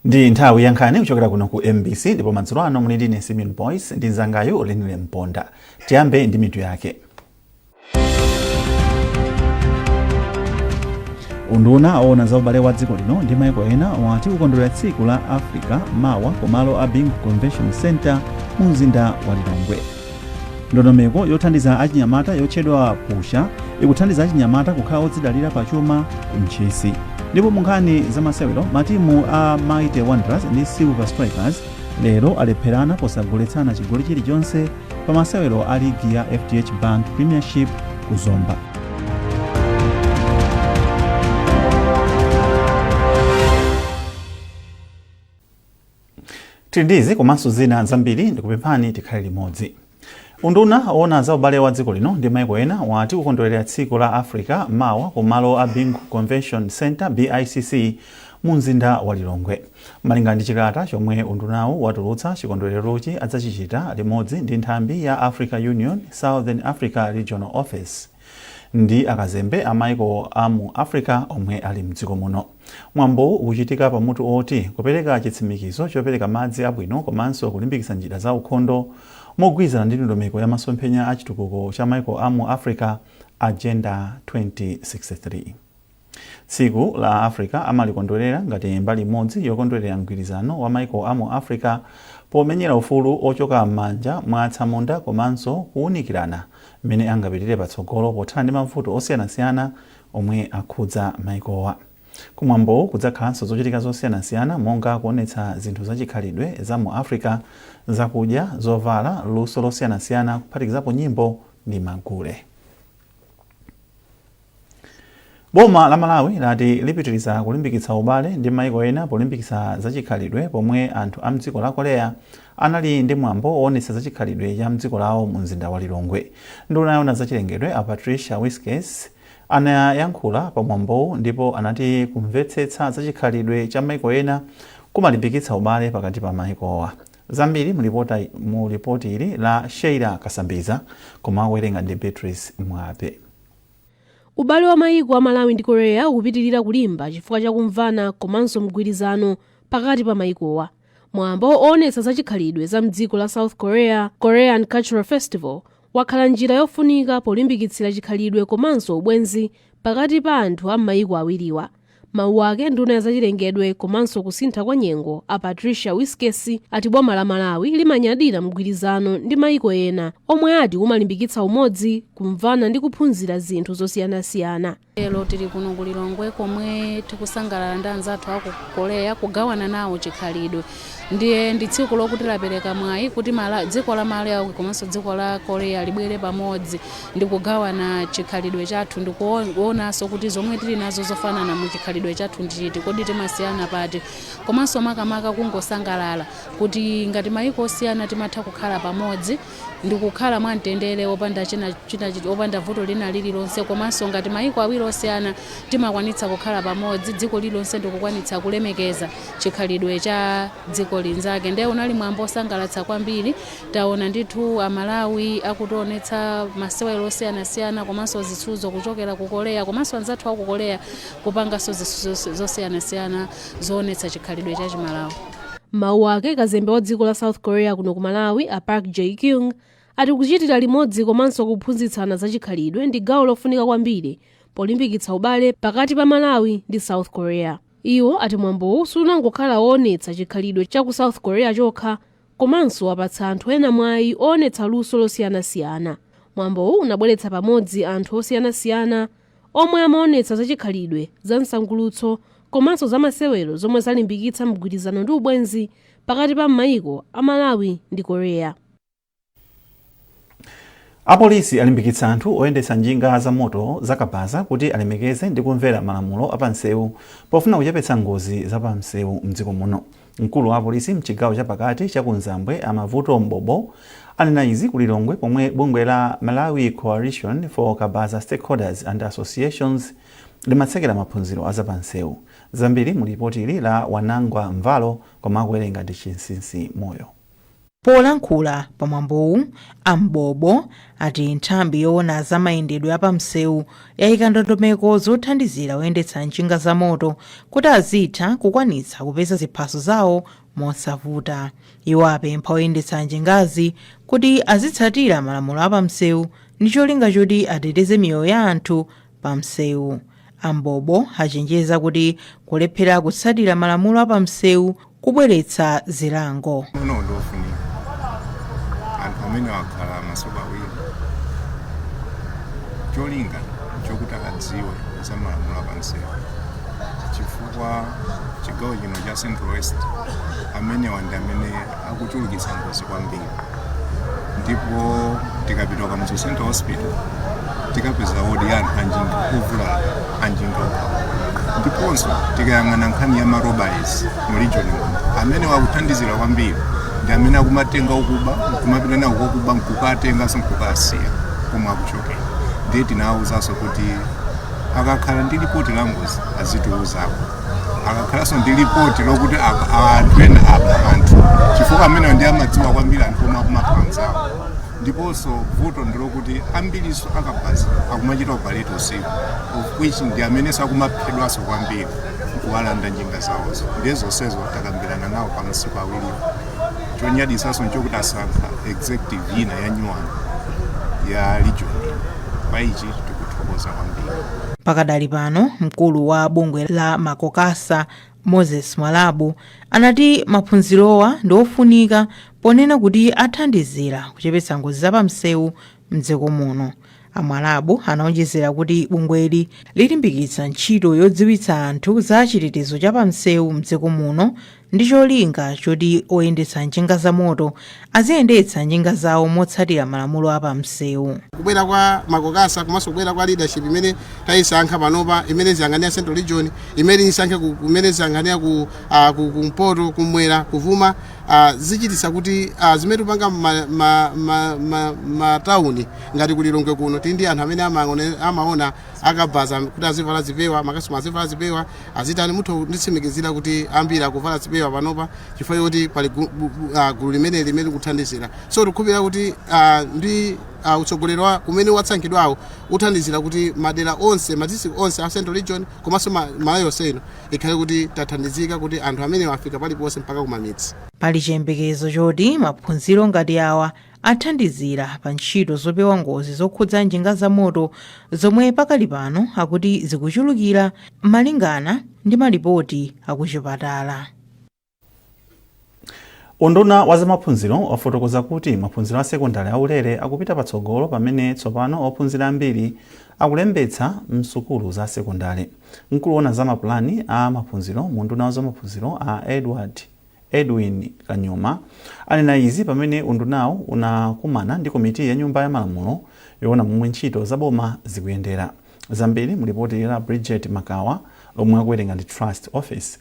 Ndi nthawi ya nkhani kuchokera kuno ku MBC, ndipo madzulo ano muli ndine Simeon Boyce ndi mzangayu Lenile Mponda. Tiyambe ndi mitu yake. Unduna owona za ubale wa dziko lino ndi maiko ena wati ukondwerera tsiku la Africa mawa kumalo a Bingu Convention Center mu mzinda wa Lilongwe. Ndondomeko yothandiza achinyamata yotchedwa Pusha ikuthandiza achinyamata kukhala odzidalira pachuma ku Ntchisi. Ndipo mu nkhani za masewero, matimu a Mighty Wanderers ndi Silver Strikers lero alepherana posagoletsana chigoli chilichonse pa masewero a ligi ya FDH Bank Premiership ku Zomba. Tili ndi izi komanso zina zambiri, ndikupemphani tikhale limodzi. Unduna owona za ubale wa dziko lino ndi maiko ena wati ukondwerera tsiku la Africa mawa ku malo a Bingu Convention Center, BICC, mu mzinda wa Lilongwe. Malinga ndi chikalata chomwe undunawu watulutsa, chikondwererochi adzachichita limodzi ndi nthambi ya Africa Union Southern Africa Regional Office ndi akazembe a maiko a mu Africa omwe ali mdziko muno. Mwambowu ukuchitika pa mutu oti kupereka chitsimikizo chopereka madzi abwino komanso kulimbikitsa njira za ukhondo mogwirizana ndi ndondomeko ya masomphenya a chitukuko cha maiko a mu Africa, Agenda 2063. Tsiku la Africa amalikondwerera ngati mbali imodzi yokondwerera mgwirizano wa maiko a mu Africa pomenyera ufulu ochoka m'manja mwa atsamunda komanso kuwunikirana mmene angapitire patsogolo pothana ndi mavuto osiyanasiyana omwe akhudza maikowa. Kumwambowu kudzakhalanso zochitika zosiyanasiyana monga kuonetsa zinthu zachikhalidwe za mu Africa, zakudya, zovala, luso losiyanasiyana kuphatikizapo nyimbo ndi magule. Boma la Malawi lati lipitiriza kulimbikitsa ubale ndi maiko ena polimbikitsa zachikhalidwe pomwe anthu a mdziko la Korea anali ndi mwambo woonetsa zachikhalidwe cha mdziko lawo mu mzinda wa Lilongwe. Nduna yoona zachilengedwe a Patricia Wiskes anayankhula pa mwambowu ndipo anati kumvetsetsa zachikhalidwe cha maiko ena kumalimbikitsa ubale pakati pa maikowa. Zambiri mu lipoti ili la Sheila Kasambiza, koma akuwerenga ndi Beatrice Mwape. Ubale wa mayiko a Malawi ndi Korea ukupitilira kulimba chifukwa cha kumvana komanso mgwirizano pakati pa mayikowa. Mwambo oonetsa zachikhalidwe za mdziko la South Korea, Korean Cultural Festival, wakhala njira yofunika polimbikitsira chikhalidwe komanso ubwenzi pakati pa anthu a m'mayiko awiriwa. Mawu ake, nduna ya zachilengedwe komanso kusintha kwa nyengo a Patricia Wiskes ati boma la Malawi limanyadira mgwirizano ndi mayiko ena omwe ati umalimbikitsa umodzi, kumvana ndi kuphunzira zinthu zosiyanasiyana. Lero tili kuno ku Lilongwe komwe tikusangalala ndi anzathu aku Korea kugawana nawo chikhalidwe. Ndiye ndi tsiku lokuti lapereka mwayi kuti dziko la Malawi komanso dziko la Korea libwere pamodzi ndi kugawana chikhalidwe chathu ndi kuonanso kuti zomwe tili nazo zofanana mu chikhalidwe chathu ndi chiti, kodi timasiyana pati, komanso makamaka kungosangalala kuti ngati mayiko osiyana timatha kukhala pamodzi ndi kukhala mwamtendere opanda china, china, opanda vuto lina lililonse, komanso ngati mayiko awiri osiyana timakwanitsa kukhala pamodzi, dziko lililonse ndikukwanitsa kulemekeza chikhalidwe cha dziko linzake. Ndiye unali mwambo osangalatsa kwambiri. Taona ndithu Amalawi akutionetsa masewero osiyanasiyana komanso zitsuzo kuchokera ku Korea, komanso anzathu aku Korea kupanganso zitsuzo zosiyanasiyana zoonetsa chikhalidwe cha Chimalawi. Mawu ake, kazembe wa dziko la South Korea kuno ku Malawi a Park Jae-kyung ati kuchitira limodzi komanso kuphunzitsana zachikhalidwe ndi gawo lofunika kwambiri polimbikitsa ubale pakati pa Malawi ndi South Korea. Iwo ati mwambowu sunangokhala woonetsa chikhalidwe cha ku South Korea chokha, komanso wapatsa anthu ena mwayi oonetsa luso losiyanasiyana. Mwambowu unabweretsa pamodzi anthu osiyanasiyana omwe amaonetsa zachikhalidwe, za msangulutso komanso za masewero zomwe zalimbikitsa mgwirizano ndi ubwenzi pakati pa mayiko a Malawi ndi Korea. Apolisi alimbikitsa anthu oyendetsa njinga za moto za kabaza kuti alemekeze ndi kumvera malamulo apamsewu pofuna kuchepetsa ngozi za pamsewu mdziko muno. Mkulu wa apolisi mchigawo chapakati cha kumzambwe a Mavuto Mbobo anena izi ku Lilongwe pomwe bungwe la Malawi Coalition for Kabaza Stakeholders and Associations limatsekera maphunziro a zapamsewu. Zambiri mu lipoti ili la Wanangwa Mvalo, koma akuwerenga ndi Chinsinsi Moyo. Polankhula pamwambowu, a Mbobo ati nthambi yoona za mayendedwe apamsewu yayika ndondomeko zothandizira oyendetsa njinga za moto kuti azitha kukwanitsa kupeza ziphaso zawo mosavuta. Iwo apempha oyendetsa njingazi kuti azitsatira malamulo apamsewu ndi cholinga choti ateteze miyoyo ya anthu pamsewu. A Mbobo achenjeza kuti kulephera kutsatira malamulo apamsewu kubweretsa zilango. Uno ndofunika anthu amene akhala masiku 2, cholinga chokuti adziwe za malamulo apamsewu, chifukwa chigawo chino cha Central West amenewa ndi amene akuchulukitsa ngozi kwambiri. Ndipo tikapita Kamuzu Central Hospital tikapeza wodi ya anthu anjinga ovulala, anjinga okha. Ndiponso tikayang'ana nkhani ya ma robberies mu region muno, amene wakuthandizira kwambiri ndi amene akumatenga ukuba nkumapita nawo kokuba, nkukatenganso nkukasiya komwe akuchokera. Ndiye tinawuzanso kuti akakhala ndi lipoti la ngozi azitiwuzako, akakhalanso ndi lipoti lokuti anthu ena apha anthu, chifukwa amene ndi amadziwa kwambiri anthu omwe akumapha anzawo. Ndiponso vuto ndilokuti ambiriso akabaza akumachita operate usiku, of which ndi amenenso akumaphedwanso kwambiri nkuwalanda njinga zawozo. Ndiye zonsezo takambirana nawo pa masiku 2wo. Chonyadisanso nchokuti asankha executive ina ya nyuwani ya region. Pa ichi tikuthokoza kwambiri. Pakadali pano, mkulu wa bungwe la Makokasa, Moses Mwalabu, anati maphunzirowa ndi ofunika ponena kuti athandizira kuchepetsa ngozi zapamsewu mdziko muno. Amwalabu anaonjezera kuti bungweli lilimbikitsa ntchito yodziwitsa anthu za chitetezo cha pamsewu mdziko muno ndi cholinga choti oyendetsa njinga za moto aziyendetsa njinga zawo motsatira malamulo apamsewu. Kubwera kwa Makokasa komanso kubwera kwa leadership imene tayisankha panopa, imene ziyang'anira Central Region, imene isankhe kumene ziyang'anira kumpoto, kumwera, kuvuma, zichititsa kuti zimene tikupanga matawuni ngati kulilongwe kuno, tili ndi anthu amene amaona akabaza kuti azivala zipewa, makasitoma azivala zipewa, azitani. Mutha kunditsimikizira kuti ambiri akuvala zipewa panopa chifukwa choti pali gulu limene limene likuthandizira. So tikukhulupirira kuti ndi utsogoleri wa umene watsankhidwawo uthandizira kuti madera onse, ma district onse a Central Region komanso Malawi yonse ino ikhale kuti tathandizika kuti anthu amene afika paliponse mpaka kumamidzi. Pali chiyembekezo choti maphunziro ngati awa athandizira pa ntchito zopewa ngozi zokhudza njinga za moto zomwe pakali pano akuti zikuchulukira malingana ndi malipoti akuchipatala. Unduna wa zamaphunziro wafotokoza kuti maphunziro a sekondari aulere akupita patsogolo pamene tsopano ophunzira ambiri akulembetsa msukulu za sekondari. Mkulu woona za mapulani a maphunziro mu unduna wa zamaphunziro a Edwin Kanyuma anena izi pamene undunawu unakumana ndi komiti ya nyumba ya malamulo yoona momwe ntchito za boma zikuyendera. Zambiri mu lipoti la Bridget Makawa lomwe akuwerenga ndi Trust Office.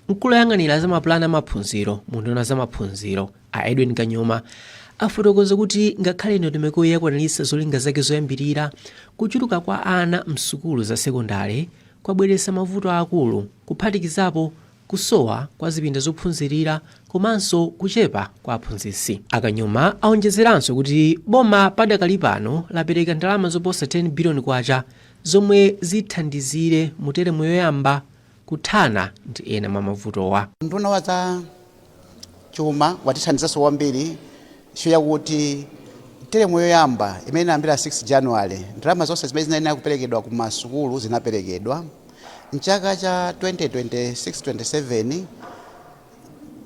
Mkulu woyang'anira za mapulani amaphunziro mu unduna za maphunziro a Edwin Kanyuma afotokoza kuti ngakhale ndondomeko yakwaniritsa zolinga zake zoyambirira, kuchuluka kwa ana msukulu za sekondari kwabweretsa mavuto akulu, kuphatikizapo kusowa kwa zipinda zophunzirira komanso kuchepa kwa aphunzitsi. Akanyuma aonjezeranso kuti boma padakali pano lapereka ndalama zoposa 10 biliyoni kwacha zomwe zithandizire mu teremu yoyamba kuthana ndi ena mwa mavutowa. Nduna wa za chuma watithandizanso kwambiri chakuti teremu yoyamba imene inayambira 6 January, ndalama zonse zimene zinayenera kuperekedwa ku masukulu zinaperekedwa. Mchaka cha 2026-27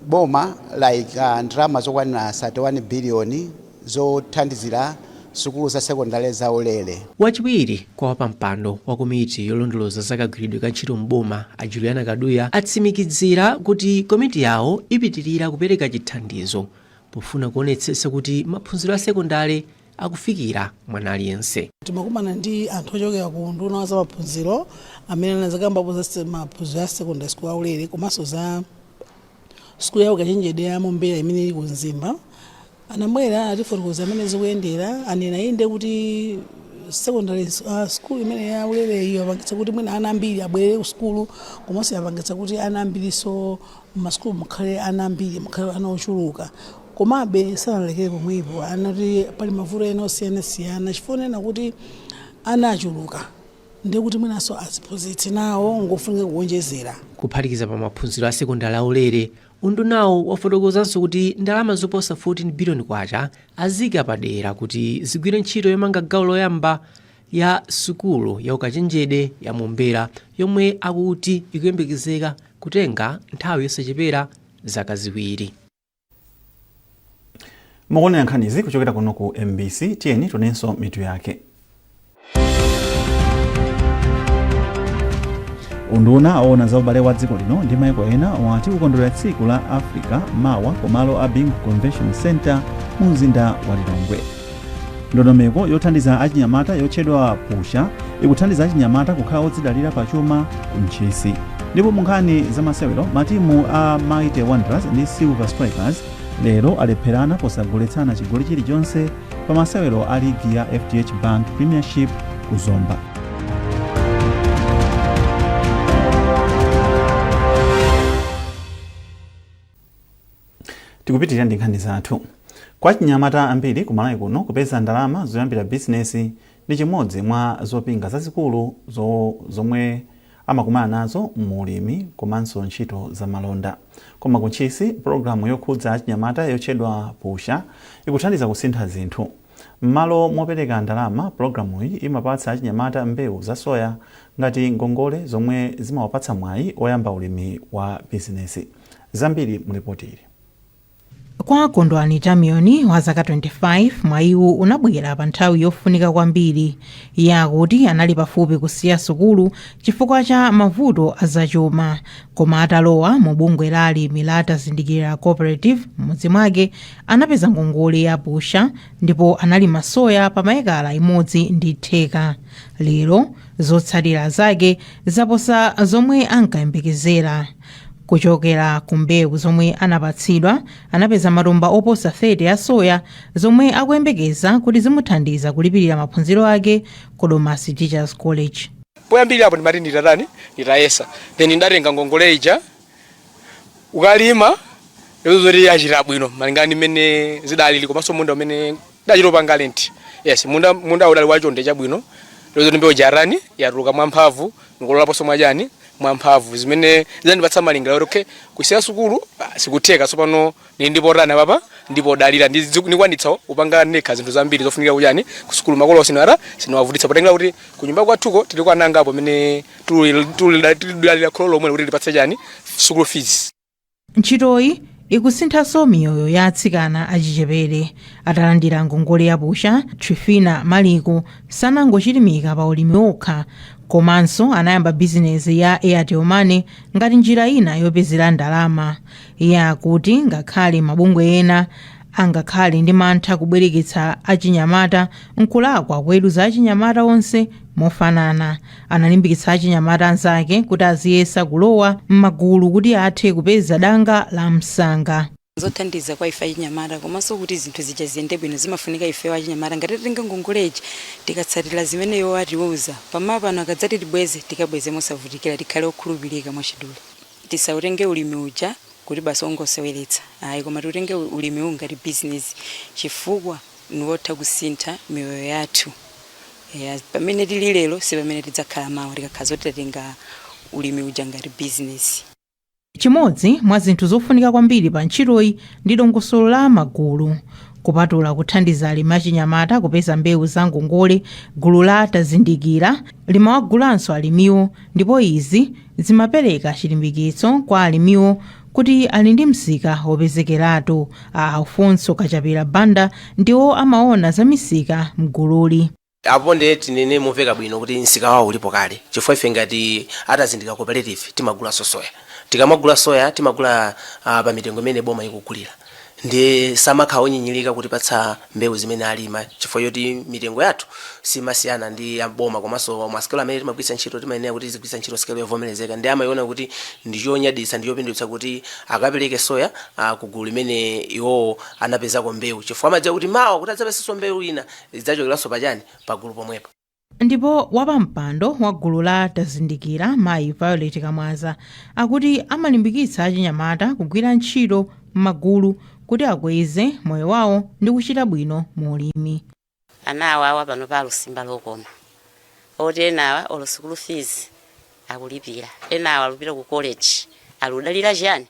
boma layika ndalama zokwanira 31 biliyoni zothandizira sukulu za sekondari za ulere. Wachiwiri kwa wapampando wa komiti yolondoloza za kagwiridwe ka ntchito m'boma a Juliana Kaduya atsimikizira kuti komiti yawo ipitirira kupereka chithandizo pofuna kuonetsetsa kuti maphunziro a sekondari akufikira mwana aliyense. Timakumana ndi anthu ochokera ku nduna wa zamaphunziro amene anazakambapo za maphunziro a secondary school aulere komanso za sukulu ya ukachenjede ya Mombera imene ili ku Mzimba. Anabwera atifotokoza amene zikuyendera. Anena inde kuti secondary school imene ya ulereyo yapangitsa kuti mwina ana ambiri abwerere ku sukulu, komanso yapangitsa kuti ana ambiriso mumasukulu mukhale ana ambiri, mukhale ana ochuluka. Komabe sanalekere pomwepo, anati pali mavuto ena osiyanasiyana, chifukwa kuti ana achuluka, ndiye kuti mwinanso aziphunzitsi nawo ngofunika kuwonjezera. Kuphatikiza pa maphunziro a sekondari aulere, undunawo wafotokozanso kuti ndalama zoposa 14 biliyoni kwacha azika padera kuti zigwire ntchito yomanga gawo loyamba ya sukulu ya ukachenjede ya Mombera, yomwe akuti ikuyembekezeka kutenga nthawi yosachepera zaka 2. Mukuonera nkhanizi kuchokera kuno ku MBC. Tiyeni tionenso mitu yake. Unduna owona za ubale wa dziko lino ndi maiko ena wati ukondwerera tsiku la Africa mawa kumalo a Bingu Convention Center mu mzinda wa Lilongwe. Ndondomeko yothandiza achinyamata yotchedwa Pusha ikuthandiza achinyamata kukhala odzidalira pachuma ku Ntchisi. Ndipo mu nkhani za masewero, matimu a Mighty Wanderers ndi Silver Strikers lero alepherana posagoletsana chigoli chilichonse pa masewero a ligi ya FDH Bank Premiership ku Zomba. Tikupitirira ndi nkhani zathu. Kwa achinyamata ambiri ku Malawi kuno, kupeza ndalama zoyambira bizinesi ndi chimodzi mwa zopinga zazikulu zomwe amakumana nazo mu ulimi komanso ntchito za malonda. Koma ku Ntchisi, pologalamu yokhudza achinyamata yotchedwa Pusha ikuthandiza kusintha zinthu. M'malo mopereka ndalama, pologalamuyi imapatsa achinyamata mbewu za soya ngati ngongole zomwe zimawapatsa mwayi oyamba ulimi wa bizinesi. Zambiri mu ripoti ili. Kwa Kondwani Tamiyoni wa zaka 25, mwayiwu unabwera pa nthawi yofunika kwambiri. Iye akuti anali pafupi kusiya sukulu chifukwa cha mavuto azachuma, koma atalowa mu bungwe la alimi la Tazindikira Cooperative m'mudzi mwake, anapeza ngongole ya Pusha ndipo analima soya pa maekala 1.5. Lero zotsatira zake zaposa zomwe ankayembekezera. Kuchokera ku mbewu zomwe anapatsidwa, anapeza matumba oposa 30 a soya zomwe akuyembekeza kuti zimuthandiza kulipirira maphunziro ake ku Domasi Teachers College. Poyambirira apo ndimati nditatani, nditayesa, then ndatenga ngongole ija ukalima zoti achita bwino malingana ndi mmene zidalili, komanso munda umene dachita upanga rent, yes, munda udali wachonde chabwino, zoti mbewu jarani yatuluka mwamphamvu, nkulolaponso mwachani mwamphamvu, zimene zandipatsa malingaliro kuti okay, kusiya sukulu sikutheka tsopano, ndi ndipotana papa ndipodalira ndikwanitsa upanga nekha zinthu zambiri zofunika kuchani kusukulu. Makolo sinara sinawavutitsa potengera kuti kunyumba kwathuko tili kwanangapo pamene tulidalira kholo lomwe kuti lipatse chani school fees. Ntchitoyi ikusinthanso miyoyo ya atsikana achichepere. Atalandira ngongole ya Pusha, Trifina Maliko sanangochilimika pa ulimi okha, komanso anayamba bizinezi ya Airtel Money ngati njira ina yopezera ndalama. Iye akuti ngakhale mabungwe ena angakhale ndi mantha kubwereketsa achinyamata, nkulakwa kuweruza achinyamata onse mofanana. Analimbikitsa achinyamata anzake kuti aziyesa kulowa m'magulu kuti athe kupeza danga la msanga. Zothandiza kwa ife achinyamata, komanso kuti zinthu zija ziyende bwino zimafunika ife achinyamata ngati tatenga ngongoleji, tikatsatira zimene iwo atiuza pamawa pano, akadzati tibweze, tikabweze mosavutikira, tikhale okhulupirika. Mwachidule, tisautenge ulimi uja kuti basi ongoseweretsa, ayi, koma tiutenge ulimi uwu ngati business chifukwa niwotha kusintha miyoyo yathu. Pamene tili lero si pamene tidzakhala mawa tikakhala zoti tatenga ulimi uja ngati business. Chimodzi mwa zinthu zofunika kwambiri pa ntchitoyi ndi dongosolo la magulu. Kupatula kuthandiza alimi achinyamata kupeza mbewu za ngongole, gulu la Tazindikira limawagulanso alimiwo, ndipo izi zimapereka chilimbikitso kwa alimiwo kuti ali ndi msika wopezekeratu. A Alfonso Kachapira Banda ndiwo amaona za misika mgululi. Apo ndiye tinene momveka bwino kuti msika wawo ulipo kale, chifukwa ife ngati atazindika Cooperative timagula soya. Tikamagula soya timagula pa mitengo imene boma ikugulira, ndi samakhala onyinyirika kutipatsa mbewu zimene alima chifukwa choti mitengo yathu simasiyana ndi ya boma, komanso masikelo amene timagwiritsa ntchito timayenera kuti tizigwiritsa ntchito sikelo yovomerezeka. Ndi amayiona kuti ndi chonyaditsa ndi chopindulitsa kuti akapereke soya ku gulu limene iwowo anapezako mbewu, chifukwa amadziwa kuti mawa kuti adzapezenso mbewu ina idzachokeranso pachani, pagulu pomwepo. Ndipo wapampando wa gulu la Tazindikira, mayi Violet Kamwaza, akuti amalimbikitsa achinyamata kugwira ntchito m'magulu. Kuti akweze moyo wawo ndi kuchita bwino mu ulimi. Ana awawa pano pa alusimba lokoma oti enawa olo school fees akulipira, enawa alupita ku college, aludalira chiyani?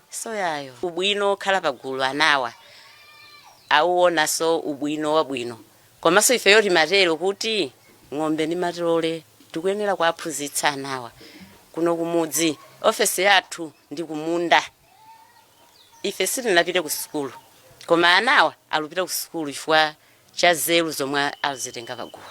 Soyayo. Ubwino okhala pagulu anawa auonanso ubwino wabwino, komanso ifeyo timatero kuti ng'ombe ndi matole tikuyenera kuaphunzitsa anawa. Kuno kumudzi ofesi yathu ndi kumunda. Ife sitinapite ku sukulu, koma anawa alupita ku sukulu chifukwa cha zeru zomwe azitenga pagulu.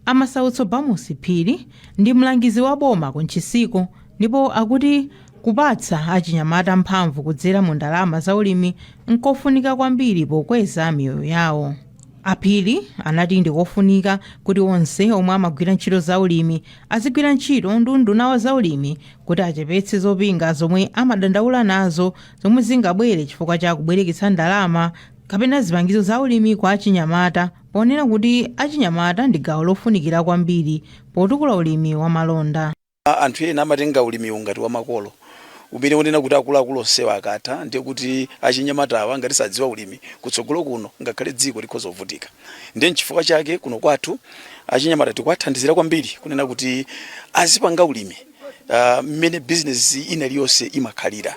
Amasautso Bamusi Phiri ndi mlangizi wa boma ku Ntchisiko, ndipo akuti kupatsa achinyamata mphamvu kudzera mu ndalama za ulimi nkofunika kwambiri pokweza miyoyo yawo. Aphiri anati ndikofunika kuti onse omwe amagwira ntchito za ulimi azigwira ntchito ndi unduna wa zaulimi kuti achepetse zopinga zomwe amadandaula nazo, zomwe zingabwere chifukwa cha kubwereketsa ndalama kapena zipangizo za ulimi kwa achinyamata, ponena kuti achinyamata ndi gawo lofunikira kwambiri potukula ulimi wa malonda. Anthu ena amatenga ulimiwu ngati wamakolo, umene unena kuti akuluakulu onsewa akatha, ndiye kuti achinyamatawa ngati sadziwa ulimi kutsogolo kuno ngakhale dziko likhoza kuvutika. Ndiye nchifukwa chake kuno kwathu achinyamata tikuwathandizira kwambiri kunena kuti azipanga ulimi mmene bizinesi ina iliyonse imakhalira.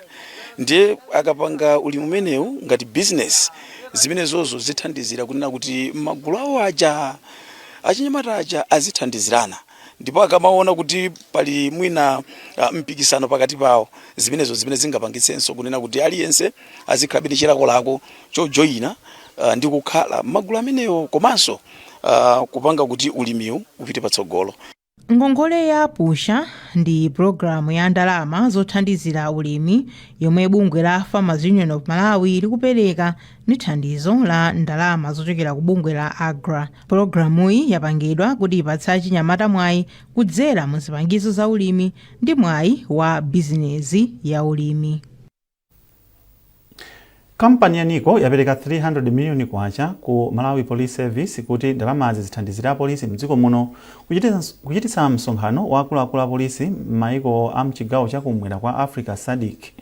Ndiye akapanga ulimi umenewu ngati bizinesi, zimenezozo zithandizira kunena kuti magulu awo aja achinyamata aja azithandizirana, ndipo akamaona kuti pali mwina mpikisano pakati pawo, zimenezo zimene zingapangitsenso kunena kuti aliyense azikhalabe ndi chilakolako chojoyina ndi kukhala magulu amenewo, komanso kupanga kuti ulimiwu upite patsogolo. Ngongole ya PUSHA ndi pulogalamu ya ndalama zothandizira ulimi yomwe bungwe la Farmers Union of Malawi likupereka ndi thandizo la ndalama zochokera ku bungwe la AGRA. Pulogalamuyi yapangidwa kuti ipatse achinyamata mwayi kudzera mu zipangizo za ulimi ndi mwayi wa bizinezi ya ulimi. Kampani ya NICO yapereka 300 miliyoni kwacha ku Malawi Police Service kuti ndalamazi zithandizire apolisi mdziko muno kuchititsa msonkhano wa akuluakulu a polisi m'mayiko a mchigawo chakumwera kwa Africa, SADC.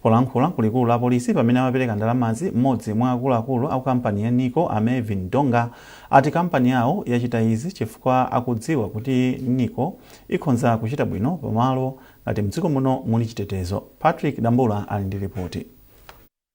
Polankhula ku likulu la polisi pamene amapereka ndalamazi, mmodzi mwa akuluakulu aku kampani ya NICO, a Mervyn Donga, ati kampani yawo yachita izi chifukwa akudziwa kuti NICO ikhonza kuchita bwino pamalo ngati mdziko muno muli chitetezo. Patrick Dambula ali ndi ripoti.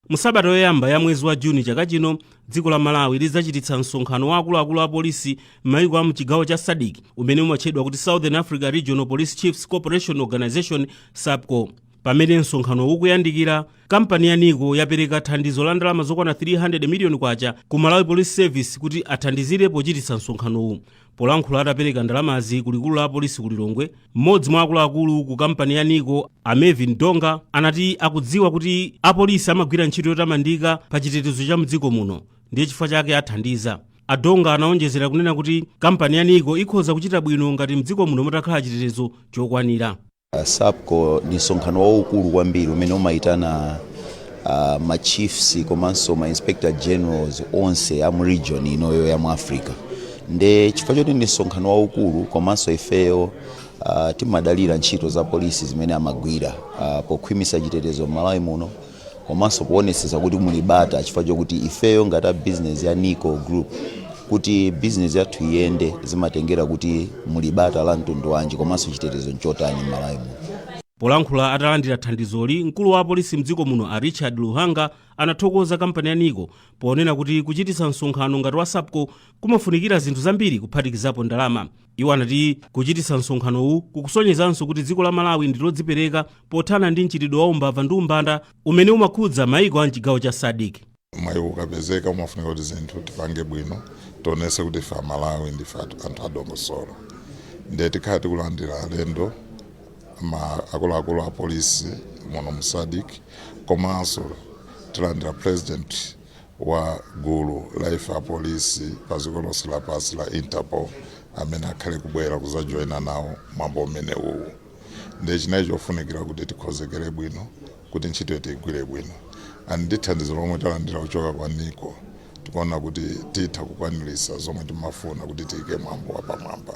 Musabata yoyamba ya mwezi wa Juni chaka chino, dziko la Malawi lidzachititsa msonkhano wa akuluakulu a polisi m'mayiko a mchigawo cha SADC umene umatchedwa kuti Southern Africa Regional Police Chiefs Cooperation Organization, SARPCCO. Pamene msonkhano ukuyandikira, kampani ya NICO yapereka thandizo la ndalama zokwana 300 miliyoni kwacha ku Malawi Police Service kuti athandizire pochititsa msonkhanowu. Polankhula atapereka ndalamazi ku likulu la apolisi ku Lilongwe, mmodzi mwa akuluakulu ku kampani ya NICO, a Mervyn Donga, anati akudziwa kuti apolisi amagwira ntchito yotamandika pa chitetezo cha mdziko muno, ndiye chifukwa chake athandiza. Adonga anaonjezera kunena kuti kampani ya NICO ikhoza kuchita bwino ngati mdziko muno mutakhala chitetezo chokwanira. SARPCCO ndi msonkhano waukulu kwambiri umene umayitana ma chiefs komanso ma inspector generals onse a mu region inoyo ya mu Africa. Nde chifukwa choti ndi msonkhano waukulu, komanso ifeyo timadalira ntchito za polisi zimene amagwira pokhwimitsa chitetezo m'Malawi muno, komanso kuonetsetsa kuti muli bata, chifukwa chokuti ifeyo ngati a business ya NICO Group, kuti business yathu iyende zimatengera kuti muli bata la mtundu wanji komanso chitetezo nchotani m'Malawi muno. Polankhula atalandira thandizoli, mkulu wa apolisi mdziko muno a Richard Luhanga anathokoza kampani ya NICO ponena kuti kuchititsa msonkhano ngati wa SARPCCO kumafunikira zinthu zambiri, kuphatikizapo ndalama. Iwo anati kuchititsa msonkhanowu kukusonyezanso kuti dziko la Malawi ndi lodzipereka pothana ndi mchitidwe wa umbava ndi umbanda umene umakhudza mayiko a mchigawo cha SADC. Mwayi ukapezeka umafunika kuti zinthu tipange bwino, tionese kuti ife Amalawi ndife anthu adongosolo. Ndiye tikhala tikulandira alendo, ma akuluakulu a polisi muno mu SADC, komanso tilandira president wa gulu la ife apolisi pa dziko lonse lapansi la Interpol, amene akhale kubwera kuzajoyina nawo mwambo umenewu. Ndiye chinayi chofunikira kuti tikhozekere bwino kuti ntchito tiyigwire bwino, and ndi thandizo lomwe talandira kuchoka kwa NICO, tikuona kuti titha kukwaniritsa zomwe timafuna kuti tiyike mwambo wapamwamba.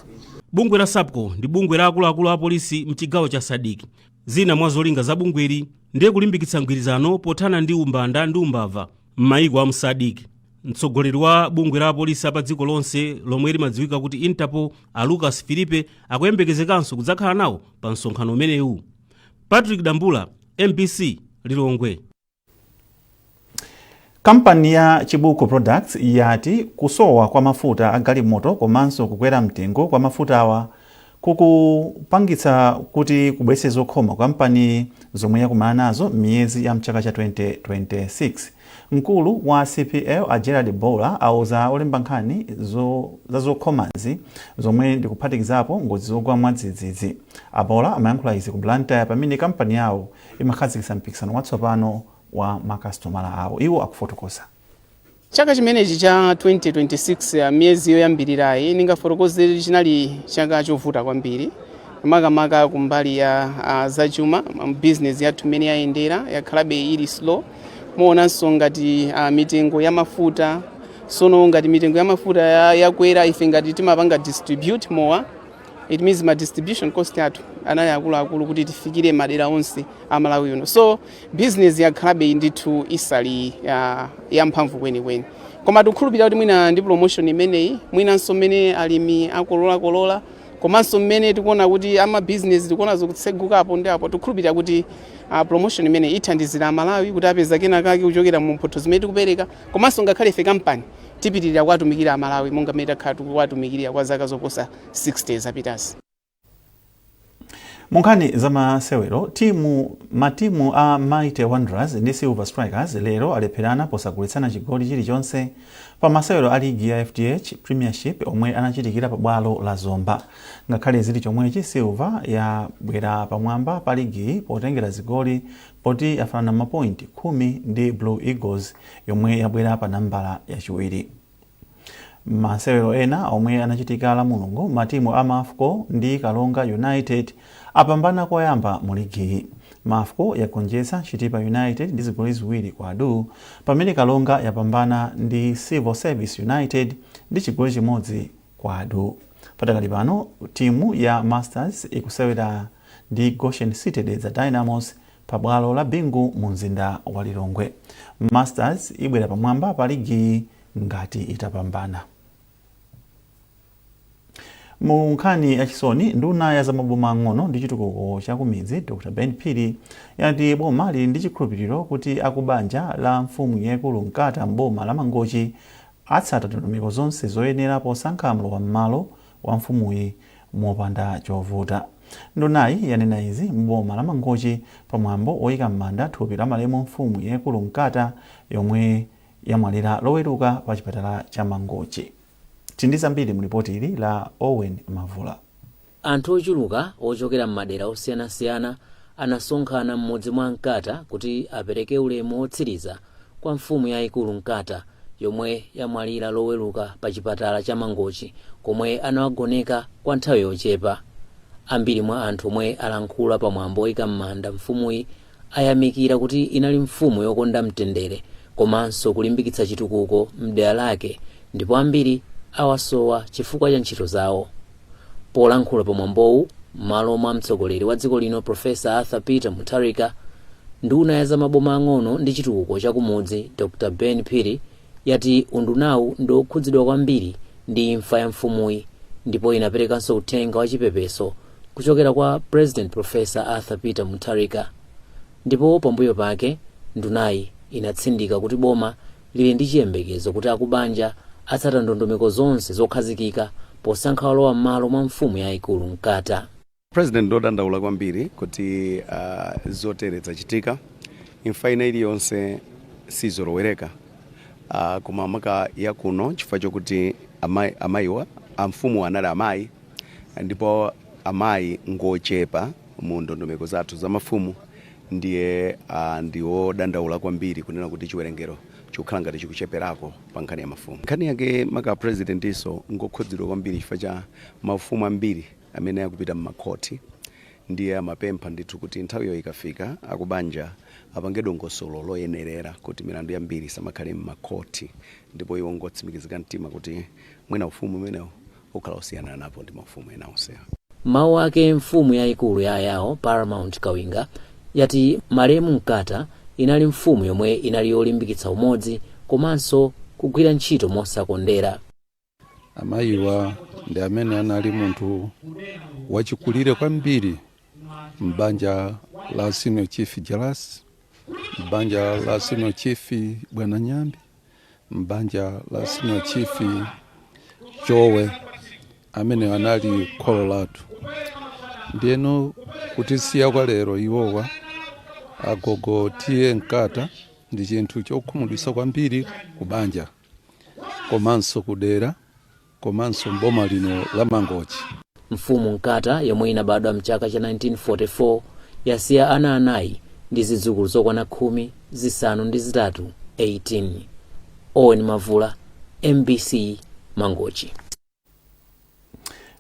Bungwe la SARPCCO ndi bungwe la akuluakulu a polisi mchigawo cha SADC. Zina mwa zolinga za bungweli ndiye kulimbikitsa mgwirizano pothana ndi umbanda ndi umbava. M'mayiko a mu SADC, mtsogoleri wa bungwe la apolisi apa dziko lonse lomwe limadziwika kuti Interpol, a Lucas Filipe, akuyembekezekanso kudzakhala nawo pa msonkhano umenewu. Patrick Dambula, MBC, Lilongwe. Kampani ya Chibuku Products yati kusowa kwa mafuta a galimoto komanso kukwera mtengo kwa mafutawa kukupangitsa kuti kubwetse zokhoma kampani zomwe yakumana nazo m'miyezi ya mchaka cha 2026. Mkulu wa CPL, a Gerald Bowler, auza olemba nkhani za zokhomazi, zomwe ndikuphatikizapo ngozi zogwa mwadzidzidzi. A Bowler amayankhula izi ku Blantyre pamene kampani yawo imakhazikitsa mpikisano watsopano wa makasitomala awo. Iwo akufotokoza. Chaka chimenechi cha 2026, miyezi yoyambirirayi, ndingafotokozere chinali chaka chovuta kwambiri, makamaka kumbali ya zachuma. Business yathu imene yayendera yakhalabe ili slow. Muonanso ngati mitengo ya mafuta. Sono ngati mitengo ya mafuta yakwera, ife ngati timapanga distribute mowa, it means ma distribution cost athu anali akuluakulu kuti tifikire madera onse a Malawi uno. So business yakhalabe ndithu isali yamphamvu kwenikweni, koma tikukhulupirira kuti mwina ndi promotion imeneyi, mwinanso mmene alimi akololakolola, komanso mmene tikuona kuti ama business tikuona zikutsegukapo ndi apo, tikukhulupirira kuti promotion imeneyi ithandizira Amalawi kuti apeza kenakake kuchokera mu mphotho zimene tikupereka, komanso ngakhale ife kampani tipitirira kuwatumikira Amalawi monga mmene takhala tikuwatumikirira kwa zaka zoposa 60 zapitazi. Munkhani za masewero, matimu a Mighty Wanderers ndi Silver Strikers lero alepherana posagulitsana chigoli chilichonse pa masewero a ligi ya FDH Premiership omwe anachitikira pa bwalo la Zomba. Ngakhale zili chomwechi, Silver yabwera pamwamba pa ligiyi potengera zigoli, poti yafanana mapointi 10 ndi Blue Eagles yomwe yabwera pa nambala yachiwiri. Masewero ena omwe anachitika la Mulungu, matimu a Mafco ndi Kalonga United apambana koyamba mu ligiyi. Mafco yagonjetsa Chitipa United ndi zigoli 2-2, pamene Kalonga yapambana ndi Civil Service United ndi chigoli 1-2. Patakali pano timu ya Masters ikusewera ndi Goshen City Dedza Dynamos pabwalo la Bingu mu mzinda wa Lilongwe. Masters ibwera pamwamba pa ligiyi ngati itapambana. Mu nkhani yachisoni, nduna ya zamaboma ang'ono ndi chitukuko chakumidzi, Dr Ben Phiri, yati boma lili ndi chikhulupiriro kuti akubanja la mfumu yaikulu Nkata mboma la Mangochi atsata ndondomeko zonse zoyenera posankha mlowa m'malo wa mfumuyi mopanda chovuta. Ndunayi yanena izi mboma la Mangochi pamwambo woyika m'manda thupi la malemu mfumu yaikulu Nkata yomwe yamwalira Loweruka pa chipatala cha Mangochi. Tindi zambiri mu ripoti ili la Owen Mavula. Anthu ochuluka ochokera m'madera osiyanasiyana anasonkhana m'mudzi mwa Nkata kuti apereke ulemu wotsiriza kwa mfumu yayikulu Nkata yomwe yamwalira Loweruka pa chipatala cha Mangochi komwe anawagoneka kwa nthawi yochepa. Ambiri mwa anthu omwe alankhula pamwambo oyika m'manda mfumuyi ayamikira kuti inali mfumu yokonda mtendere komanso kulimbikitsa chitukuko mdera lake, ndipo ambiri awasowa chifukwa cha ntchito zawo. Polankhula pamwambowu m'malo mwa mtsogoleri wa dziko lino, Profesa Arthur Peter Mutharika, nduna ya zamaboma ang'ono ndi chitukuko chakumudzi, Dr Ben Phiri, yati undunawu ndi okhudzidwa kwambiri ndi imfa ya mfumuyi, ndipo inaperekanso uthenga wa chipepeso kuchokera kwa President Profesa Arthur Peter Mutharika. Ndipo pambuyo pake ndunayi inatsindika kuti boma lili ndi chiyembekezo kuti akubanja atsata ndondomeko zonse zokhazikika posankha walowa m'malo mwa mfumu yayikulu Nkata. President ndodandaula kwambiri kuti zotere zachitika. Imfa ina iliyonse sizolowereka, koma maka yakuno chifukwa chokuti amayiwa amfumu anali amayi, ndipo amayi ngochepa mu ndondomeko zathu za mafumu. Ndiye ndiwodandaula kwambiri kunena kuti chiwerengero chikukhala ngati chikucheperako pa nkhani ya mafumu. Nkhani yake maka president iso ngokhudzidwa kwambiri chifukwa cha mafumu ambiri amene akupita m'makhoti. Ndiye amapempha ndithu kuti nthawiyo ikafika akubanja apange dongosolo loyenerera kuti milandu yambiri isamakhale m'makhoti, ndipo iwo ngotsimikizika mtima kuti mwina ufumu umenewo ukhala osiyana napo ndi mafumu ena onsewa. Mawu ake, mfumu yayikulu ya Ayao, Paramount Kawinga, yati malemu Nkata Inali mfumu yomwe inali yolimbikitsa umodzi komanso kugwira ntchito mosakondera. Amayiwa ndi amene anali munthu wachikulire kwambiri m'banja la Senior Chief Jalasi, m'banja la Senior Chief Bwana Nyambi, m'banja la Senior Chief Chowe, amene anali kholo lathu. Ndiyeno kutisiya kwa lero iwowa agogo T/A Nkata ndi chinthu chokhumudwitsa kwambiri ku banja komanso kudera komanso mboma lino la Mangochi. Mfumu Nkata, yomwe inabadwa mchaka cha 1944, yasiya ana anayi ndi zidzukulu zokwana 18, 18. Owen Mavula, MBC, Mangochi.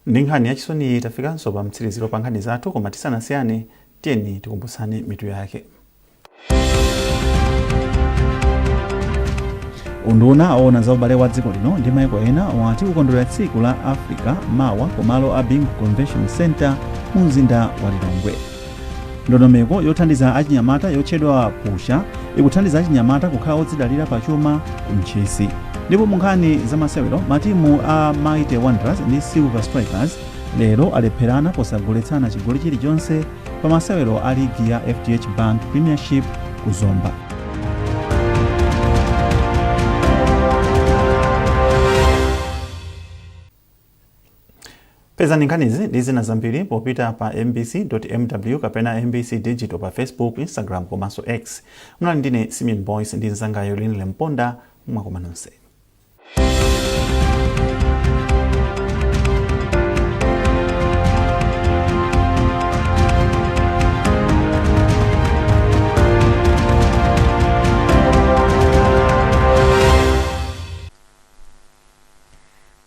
Ndi nkhani yachisoni tafikanso pa mtsiriziro pa nkhani zathu, koma tisanasiyane tiyeni tikumbutsane mitu yake. Unduna owona za ubale wa dziko lino ndi maiko ena wati ukondwerera tsiku la Africa mawa kumalo a Bingu Convention Center mu mzinda wa Lilongwe. Ndondomeko yothandiza achinyamata yotchedwa Pusha ikuthandiza achinyamata kukhala odzidalira pachuma ku Ntchisi. Ndipo mu nkhani za masewero, matimu a Mighty Wanderers ndi Silver Strikers lero alepherana posagoletsana chigoli chilichonse pa masewero a ligi ya FDH Bank Premiership ku Zomba. Pezani nkhanizi ndi zina zambiri popita pa mbc.mw kapena MBC Digital pa Facebook, Instagram komanso X. Munali ndine Simeon Boyce ndi mnzangayo Linle Mponda. Mwakoma nonse.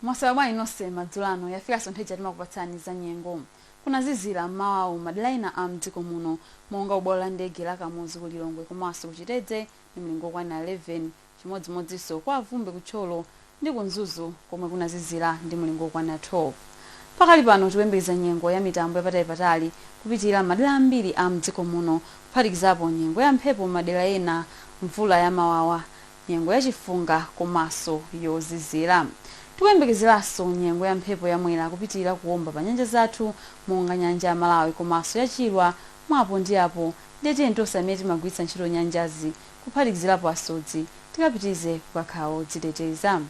Mwaswera bwanji nonse madzulo ano? Yafikanso nthawi ija timakupatsani za nyengo. Kunazizira mmawawu madera ena a mdziko muno monga kubwalo la ndege la Kamuzu ku Lilongwe komanso ku Chitedze ndi mlingo okwanira 11, chimodzimodzinso kwa Bvumbwe ku Thyolo ndi ku Mzuzu komwe kunazizira ndi mlingo okwanira 12. Pakali pano tikuyembekeza nyengo ya mitambo yapatalipatali kupitilira m'madera ambiri a mdziko muno kuphatikizapo nyengo ya mphepo m'madera ena, mvula ya mawawa, nyengo ya chifunga komanso yozizira. Tikuyembekezeranso nyengo ya mphepo ya mwera kupitilira kuomba pa nyanja zathu monga nyanja ya Malawi komanso ya Chilwa mwa apo ndi apo, ndiye tiyeni tonse amene timagwiritsa ntchito nyanjazi kuphatikizirapo asodzi tikapitirize kukakhala odziteteza.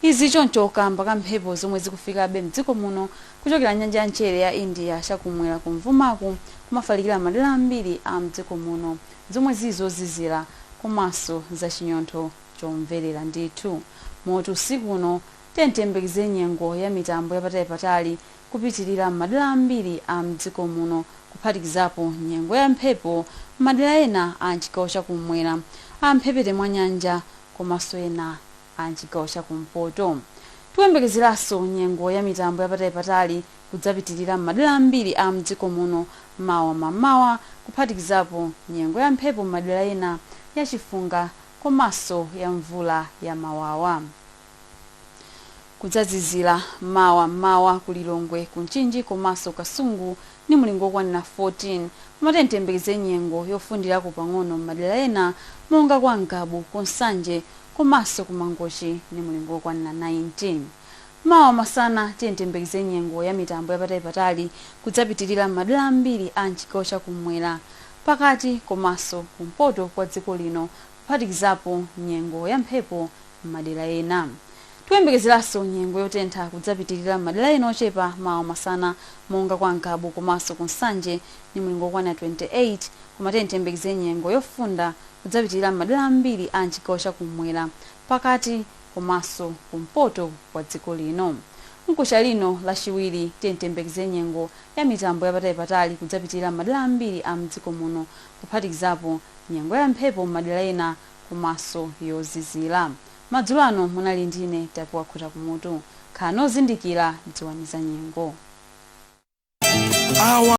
Izi choncho kamba ka mphepo zomwe zikufikabe mdziko muno kuchokera nyanja ya mchere ya India chakumwera kumvumaku kumafalikira madera ambiri a mdziko muno zomwe zili zozizira komanso za chinyontho chomverera ndithu. Moti usiku uno tiyeni tiyembekeze nyengo ya mitambo yapatalipatali kupitilira m'madera ambiri a mdziko muno kuphatikizapo nyengo ya mphepo m'madera ena a mchigawo cha kum'mwera, a mphepete mwa nyanja komanso ena a mchigawo cha kumpoto. Tikuyembekezeranso nyengo ya mitambo yapatalipatali kudzapitilira m'madera ambiri a mdziko muno mawa mammawa kuphatikizapo nyengo ya mphepo m'madera ena, ya chifunga komanso ya mvula ya mawawa. Kudzazizira mawa mmawa ku Lilongwe, ku Mchinji komanso Kasungu ndi mlingo wokwanira 14, koma tiyeni tiyembekeze nyengo yofundirako pang'ono m'madera ena monga kwa Ngabu, ku Nsanje komanso ku Mangochi ndi mlingo wokwanira 19. Mawa masana tiyeni tiyembekeze nyengo ya mitambo yapatalipatali kudzapitilira m'madera ambiri a mchigawo cha kummwera, pakati komanso kumpoto kwa dziko lino kuphatikizapo nyengo ya mphepo m'madera ena. Tikuyembekezeranso nyengo yotentha kudzapitilira m'madera ena ochepa mawa masana monga kwa Ngabu komanso ku Nsanje ndi mlingo wokwanira 28, koma tiyeni tiyembekeze nyengo yofunda kudzapitilira m'madera ambiri a mchigawo cha kummwera, pakati komanso kumpoto kwa dziko lino. Mkucha lino Lachiwiri tiyeni tiyembekeze nyengo ya mitambo yapatalipatali kudzapitilira m'madera ambiri a mdziko muno kuphatikizapo nyengo ya mphepo m'madera ena komanso yozizira. Madzulo ano munali ndine Tapiwa Khutakumutu. Khalani ozindikira, dziwani za nyengo. Awa.